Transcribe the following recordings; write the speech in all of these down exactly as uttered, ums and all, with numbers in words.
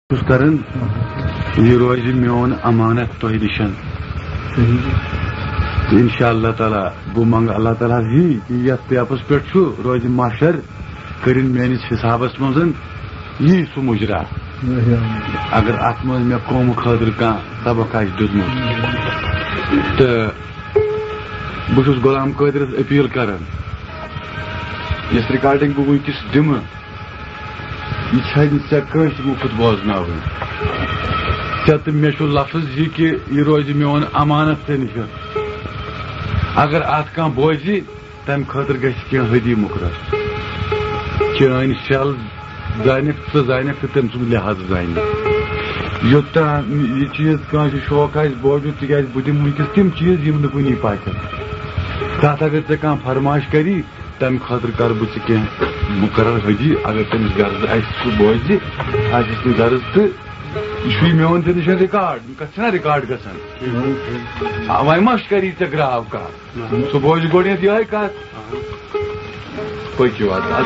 چھُس کران، یہِ روزِ میون امانت تۄہہِ نِشن۔ انشاء اللہ تعالیٰ، بہٕ منٛگہٕ اللہ تعالیٰ ہس یی، یہِ یتھ ٹیپس پٮ۪ٹھ چھُ، روزِ محشر، کٔرِن میٲنِس حسابس منٛز یی سُہ مُجرا، اگر اتھ منٛز مےٚ قومہٕ خٲطرٕ کانٛہہ سبق آسہِ دیُتمُت۔ تہٕ بہٕ چھُس غلام قٲدرس اپیل کران، یۄس ریکارڈنگ بہٕ وٕنکیٚس دِمہٕ، یہِ چھَنہٕ ژےٚ کٲنٛسہِ مُفت بوزناوٕنۍ۔ ژےٚ تہٕ مےٚ چھُ لفظ یہِ کہِ یہِ روزِ میون امانت ژےٚ نِش۔ اگر اتھ کانٛہہ بوزِ، تمہِ خٲطرٕ گژھِ کینٛہہ حدی مُقرر۔ چٲنۍ سیل زانکھ، ژٕ زانکھ تہٕ تٔمۍ سُنٛد لحاظ زانہِ۔ یوٚتام یہِ چیٖز کٲنٛسہِ شوق آسہِ بوزُن، تِکیٛازِ بہٕ دِمہٕ وٕنکیٚس تِم چیٖز یِم نہٕ کُنی پاتھن۔ تتھ اگر ژےٚ کانٛہہ فرمائش کری، تمہِ خٲطرٕ کرٕ بہٕ ژےٚ کینٛہہ مُقرر حدی، اگر تٔمِس غرض آسہِ سُہ بوزِ، آسٮ۪س نہٕ غرض تہٕ یہِ چھُے میون تہِ نِشن ریکارڈ، کتھ چھنا ریکارڈ گژھان؟ آ، وۄنۍ ما چھُ کری ژےٚ گراو کتھ؟ سُہ بوزِ گۄڈٕنیتھ یِہے کتھ۔ پٔکِو حظ۔ از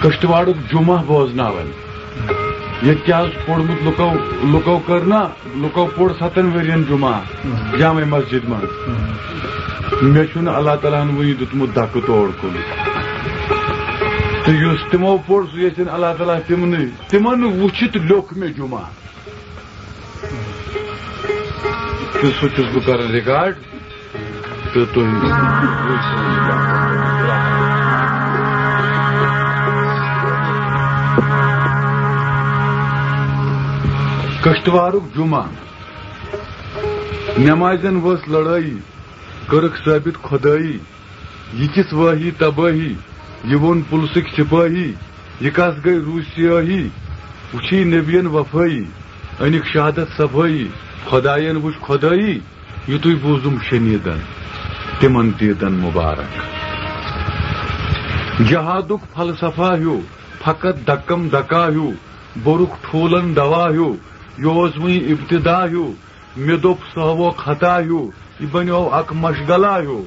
کشتواڑُک جمعہ بوزناوان۔ ییٚتہِ کیٛاہ اوس پوٚرمُت لُکو، لُکو کٔر نا، لُکو پوٚر ستن ؤرین جمعہ جامع مسجد منٛز۔ مےٚ چھُنہٕ اللہ تعالیٰ ہن وُنہِ دیُتمُت دکہٕ تور کُن۔ تہٕ یُس تِمو پوٚر، سُہ یژھن اللہ تعالیٰ تِمنٕے، تِمن وُچھِتھ لیوٚکھ مےٚ جمعہ۔ تہٕ سُہ چھُس بہٕ کران ریکارڈ۔ تہٕ تُہۍ کشتوارُک جمعہ۔ نمازن ؤژھ لڑٲیی، کٔرٕکھ ثٲبت خۄدٲیی۔ یہِ کِژھ وٲہی تبٲہی، یہِ ووٚن پُلسٕکۍ سِپٲہی۔ یہِ کس گٔے روٗسۍ سیٲہی، وُچھی نبین وفٲیی۔ أنِکھ شہادت صفٲیی، خۄداین وُچھ خۄدٲیی۔ یُتُے بوٗزُم شنیدن، تِمن دیدن مُبارک۔ جہادُک فلسفہ ہیوٗ، فقط دکم دکا ہیوٗ، بوٚرُکھ ٹھوٗلن دوا ہیوٗ۔ یہِ اوس وُنہِ ابتدا ہیوٗ، مےٚ دوٚپ سُہ ہاوو خطا ہیوٗ، یہِ بنیوو اکھ مشغلہ ہیوٗ۔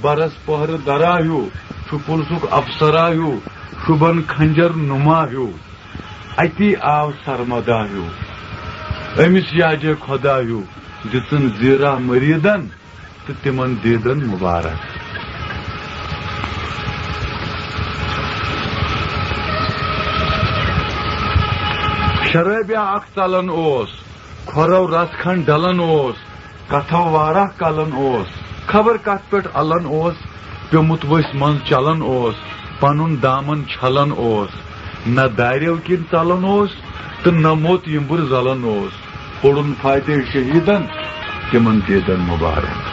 برس پہرٕ درا ہیوٗ، چھُ پُلسُک افسرا ہیوٗ، شُبن خنجر نُما ہیوٗ۔ اتی آو سرمدا ہیوٗ، أمِس یاجے خۄدا ہیوٗ، دِژٕن زیٖرا مریٖدن تہٕ تِمن دیٖدن مُبارک۔ شرٲبیا اکھ ژلان اوس، کھۄرو رس کھنڈ ڈلان اوس، کتھو واراہ کلن اوس، خبر کتھ پٮ۪ٹھ الن اوس، پیومُت ؤسۍ منٛز چلان اوس، پنُن دامن چھلان اوس، نہ داریو کِنۍ ژلان اوس تہٕ نہ موت یِمبُر زلان اوس۔ پوٚرُن فاتح شہیدن، تِمن دیدن مبارک۔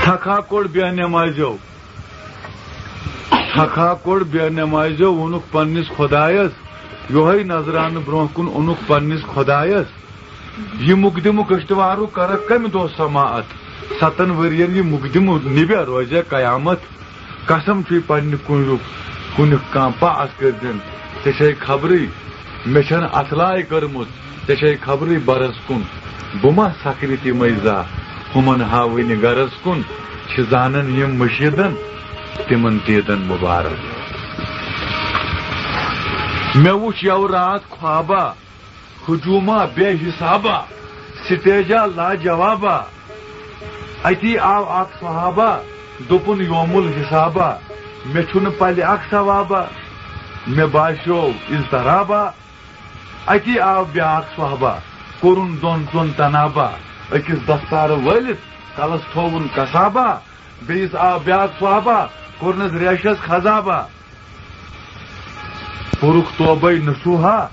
تھکھا کوٚڑ بے نمازیو، تھکھا کوٚڑ بے نمازیو، ووٚنُکھ پننِس خۄدایس، یۄہے نذرانہٕ برونٛہہ کُن اوٚنُکھ پننِس خۄدایس۔ یہِ مقدمہٕ کشتوارُک کرکھ کمہِ دۄہ سماعت؟ ستن ؤرین یہِ مقدمہٕ نبہ روزِ قیامت۔ قسم چھُے پننہِ کُنیُک، کُنیُک کانٛہہ پاس کٔرۍزٮ۪ن۔ ژےٚ چھے خبرٕے، مےٚ چھَنہٕ اتھٕ لائے کٔرمٕژ، ژےٚ چھے خبرٕے برس کُن۔ بہٕ ما سکرِ تِمے زا، ہُمن ہاوٕنہِ گرس کُن۔ چھِ زانن یِم مشیدن، تِمن دیدن مبارک۔ مےٚ وُچھ یوٕ راتھ خوابا، ہجوما بے حسابا، سٹیجا لاجوابا۔ اتی آو اکھ صحابہ، دوٚپُن یوم الحسابا، مےٚ چھُنہٕ پلہِ اکھ ثوابا، مےٚ باسیو اضطرابا۔ اتی آو بیاکھ صحابہ، کوٚرُن دۄن ژۄن تنابا، أکِس دستارٕ وٲلِس کلس تھووُن کسابا، بیٚیِس آو بیاکھ صحابہ، کوٚرنس ریشس خزابہ۔ پوٚرُکھ توبَے نصوحا،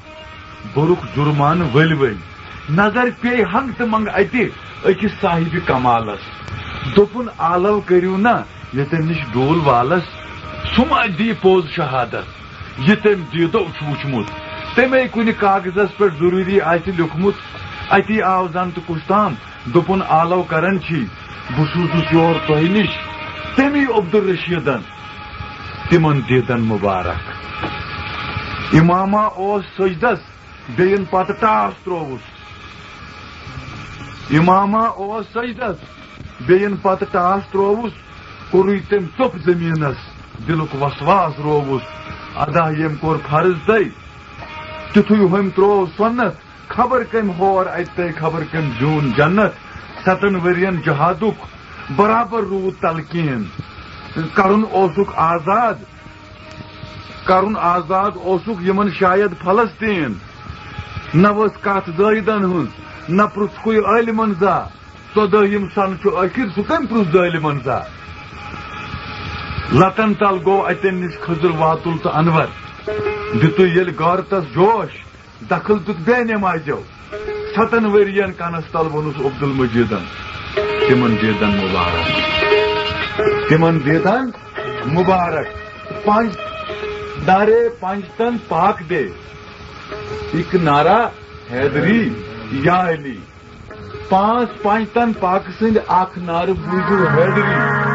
بوٚرُکھ جُرمانہٕ ؤلۍ ؤلۍ۔ نظر پیٚیہِ ہنٛگ تہٕ منٛگ اَتہِ أکِس صاحبِ کمالس۔ دوٚپُن، آلو کٔرِو نہ ییٚتٮ۪ن نِش ڈول والس، سُہ ما دی پوٚز شہادت، یہِ تٔمۍ دیٖدو چھُ وُچھمُت۔ تَمے کُنہِ کاغذس پٮ۪ٹھ ضروٗری آسہِ لیوٗکھمُت۔ اَتی آو زن تہٕ کُس تام، دوٚپُن، آلو کران چھی، بہٕ سوٗزُس یور تۄہہِ نِش تَمی عبدالرشیٖدن۔ تِمن دیدن مبارک۔ اماما اوس سجدس، بیٚین پتہٕ ٹاس ترووُس۔ اماما اوس سجدس، بیٚین پتہٕ ٹاس ترووُس۔ کوٚرُے تٔمۍ ژوٚپ زٔمیٖنس، دِلُک وسواس رووُس۔ ادا ییٚمۍ کوٚر فرض تۄہہِ، تیُتھُے ہُمۍ تروو سۄنت۔ خبر کٔمۍ ہور اتہِ تۄہہِ، خبر کٔمۍ زیوٗن جنت۔ ستن ؤرین جہادُک برابر روٗد تلقیٖن۔ کرُن اوسُکھ آزاد، کرُن آزاد اوسُکھ یِمن شاید فلسطیٖن۔ نہ ؤژھ کتھ زٲہدن ہٕنٛز، نہ پرُژھکُے عٲلمن زانٛہہ۔ ژۄدٲہِم سنہٕ چھُ ٲخِر، سُہ کٔمۍ پرُژھ ظٲلمن زانٛہہ؟ لتن تل گوٚو اتٮ۪ن نِش خضر واتُل تہٕ انور۔ دِتُے ییٚلہِ غٲرتس جوش، دخل دیُت بے نمازیو۔ ستن ؤرین کنس تل ووٚنُس عبدالمجیدن، تِمن دیدن مبارک، تِمن دیدن مبارک۔ پنج دارے پنجتن پاک دے، اِک نعرہ حیدری یا علی۔ پانٛژھ پنجتن پاکہٕ سٕنٛدۍ اکھ نعرٕ بوٗزِو حیدری۔